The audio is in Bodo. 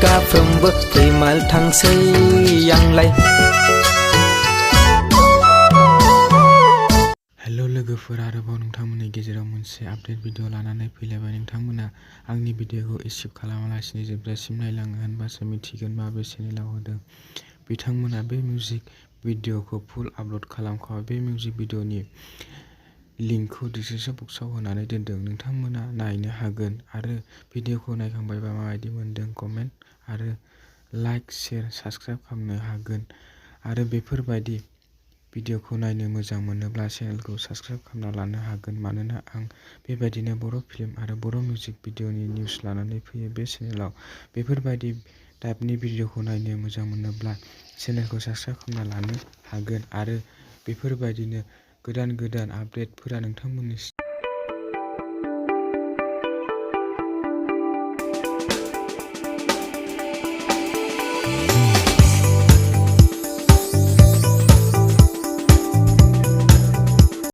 गाफ्रोमबो फैमाल थांसै आंलाय। हेलो लोगोफोर, आरोबाव नोंथांमोननि गेजेराव मोनसे आपडेट भिडिअ लानानै फैलायबाय। नोंथांमोना आंनि भिडिअखौ स्किप खालामालासिनो जोबजासिम नायलाङो होनबासो मिथिगोन माबे चेनेलाव होदों। बिथांमोना बे मिउजिक भिडिअखौ फुल आपल'ड खालामखाबाय। बे मिउजिक भिडिअनि लिंकखौ डिसक्रिप्शन बक्सआव होनानै दोनदों, नोंथांमोना नायनो हागोन। आरो भिडिअखौ नायखांबायबा माबायदि मोनदों कमेन्ट आरो लाइक, शेयार, साबस्क्राइब खालामनो हागोन। आरो बेफोरबायदि भिडिअखौ नायनो मोजां मोनोब्ला चेनेलखौ साबस्क्राइब खालामना लानो हागोन, मानोना आं बेबायदिनो बर' फिल्म आरो बर' मिउजिक भिडिअनि निउस लानानै फैयो बे चेनेलाव। बेफोरबायदि टाइपनि भिडिअखौ नायनो मोजां मोनोब्ला चेनेलखौ साबस्क्राइब खालामना लानो हागोन। आरो बेफोरबायदिनो गोदान गोदान आपडेटफोरा नोंथांमोननि